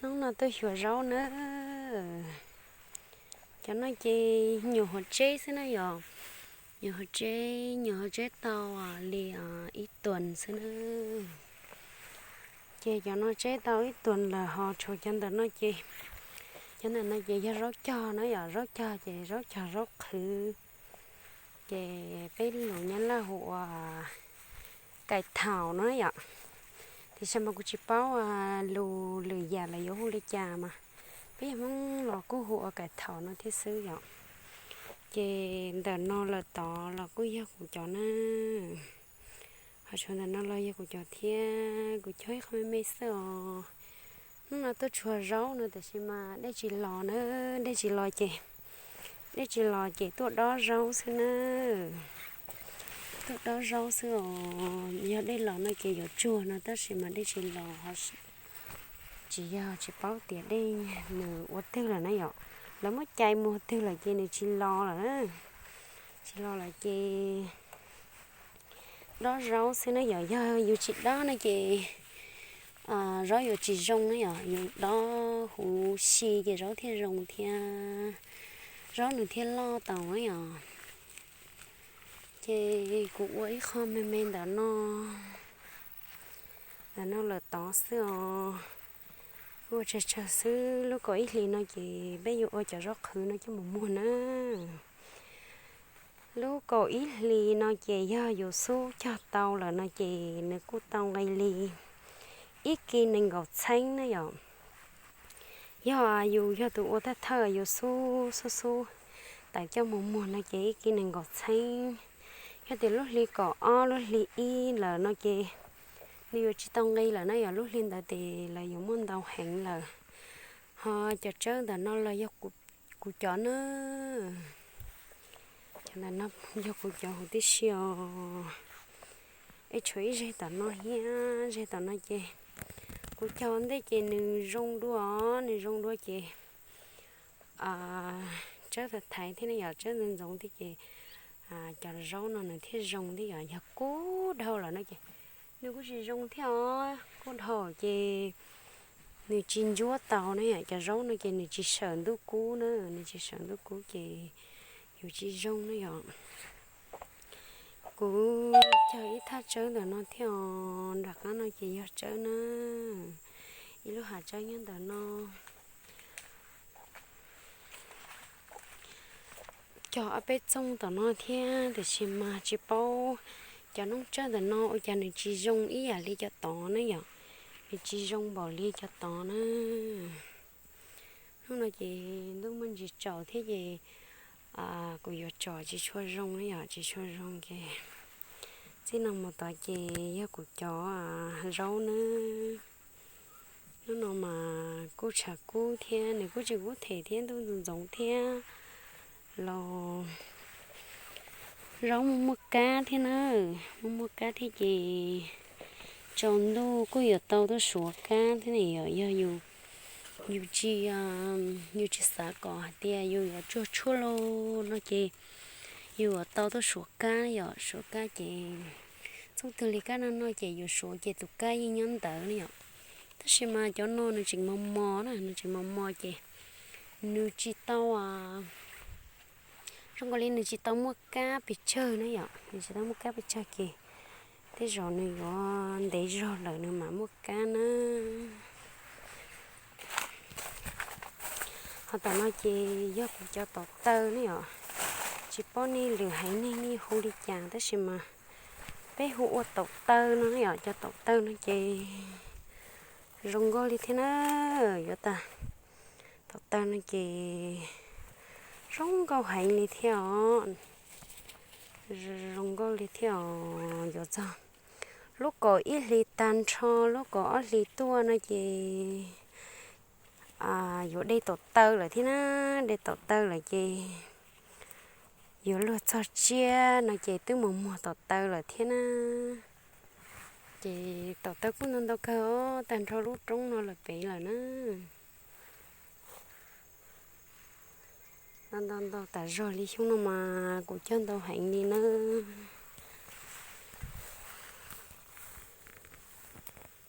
Hnub no tuaj xyuas zaub na. Cov no ces nyuam hauv tsheb xwb na yom. Nyuam hauv tsheb, nyuam hauv tsheb tau li ib tuas xwb na. Ces cov no tsheb tau ib tuas lawm ho tshuav cov ntawm no ces, cov ntawm no ces yog zaub cog na yom, zaub cog ces zaub cog zaub qhwv. Ces peb lus Nyab Laj hu ua kais thaum no yom. Tiam sis mas kuv tsis paub lus lwm yam lawv yuav hu li cas mas peb yog Hmoob los kuj hu ua kais thaum no thiab xwb yom. Ces ntawm no lawm tod los kuj yog kuv cov na. Ho tshuav ntawm no los yog kuv cov thiab, kuv cog ib qho me me xwb os. Hnub no tuaj tshuav zaub no tiam sis mas dej tsis los na, dej tsis los ces, dej tsis los ces tuaj dob zaub xwb na. Tuaj dob zaub xwb os, yog dej los no ces yuav tsuag no tab sis mas dej tsis los ho tsis yog, tsis paub tias dej nws ua twg lawm na yom. Lawv muab cais mus twg lawm ces nws tsis los lawm na. Tsis los lawm ces dob zaub xwb na yom, yog yus tsis dob no ces zaub yuav tsis zoo na yom, yus dob huv si ces zaub thiaj zoo thiab, zaub nws thiaj loj tau na yom. Ces kuv ua ib qho me me ntawm no, ntawm no lawm tod xwb os. Ua tsawg tsawg xwb, lub kaum ib hlis no ces peb yuav ua cov zaub qhwv no coj mus muag na. Lub kaum ib hlis no ces yog yus xub cog tau lawm no ces nws kuj tau nqi li ib kis nees nkaum txheeb na yom. Yog yus yog tus ua thawj thawj yus xub xub xub tawm coj mus muag no ces ib kis nees nkaum txheeb. Yog tias lub hli kaum ob lub hli ib lawm no ces nws yuav tsis tau nqi lawm na yom, lub hli ntawd ces lawv yuav muaj ntau heev lawm. Ho cov tsawb ntawm no los yog kuv cov na. Cov ntawm no yog kuv cov huv tib si os. Es tshuav ib zeg tom no thiab, zeg tom no ces kuv cog ua ntej ces nws zoo dua, nws zoo dua ces tsawb thaiv thaiv thiab ne yom, tsawb ntxoov ntxoov thiab ces cov zaub no nws thiaj zoo thiab yom. Yog kub dhau lawm no ces nws kuj tsis zoo thiab os, kub dhau ces nws tsis ntsuab tau na yom, cov zaub no ces nws tsis sawm ntuj kub na, nws tsis sawm ntuj kub ces yuav tsis zoo na yom. Kuv cog ib thaj tsawb ntawm no thiab os, nram qab no ces yog tsawb na, ib lub hav tsawb nyob ntawm no. Cog ob peb txooj tom no thiab tiam sis mas tsis paub cov noob tsawb ntawm no ua cas nws tsis zoo ib yam li cov tod na yom, nws tsis zoo npaum li cov tod na. Hnub no ces ntuj muaj ntsis tsaus thiab ces kuv yuav tsom tsis tshua zoo na yom, tsis tshua zoo ces txij no mus tod ces yog kuv cov zaub nawb. Hnub no mas kuj tshav kub thiab nws kuj tsis kub them thiab ntuj ntxoov ntxoov thiab los zaub muaj muaj kab thiab na, muaj muaj kab thiab ces tsaus ntuj kuj yuav tau tuaj suav kab thiab ne yom. Yog yus tsis, yus tsis xav kom hais tias yus yuav tsuag tshuaj lauj no ces yus yuav tau tuaj suav kab yom, suav kab ces txhob twg li kab no no ces yus suav ces tus kab yeej nyob ntawd ne yom. Tab sis mas cov no nws tseem mos mos na, nws tseem mos mos ces nws tsis tau, zoo nkaus li nws tsis tau muaj kab pes tsawg na yom, nws tsis tau muaj kab pes tsawg ces tej zaum nws yuav ntev zog lawm nws mam muaj kab na. Ho tom no ces yog kuv cov taum taw ne yom, tsis paub nej lwm haiv neeg nej hu li cas tab sis mas peb hu ua taum taw no ne yom, cov taum taw no ces zoo nkauj li thiab na, yuav tas taum taw no ces zoo nkauj heev li thiab os, zoo nkauj li thiab os. Yuav txog lub kaum ib hlis tag nrho lub kaum ob hlis tuaj no ces yuav de taum taw lawm thiab na, de taum taw lawm ces yuav luag txog tsiab no ces twb mus muag taum taw lawm thiab na. Ces taum taw kuj ntau ntau kawg os, tag nrho lub roob no lawm pem lawm na. Ntau ntau ntau tas zog li xyoo no mas kuv cog ntau heev li nawb.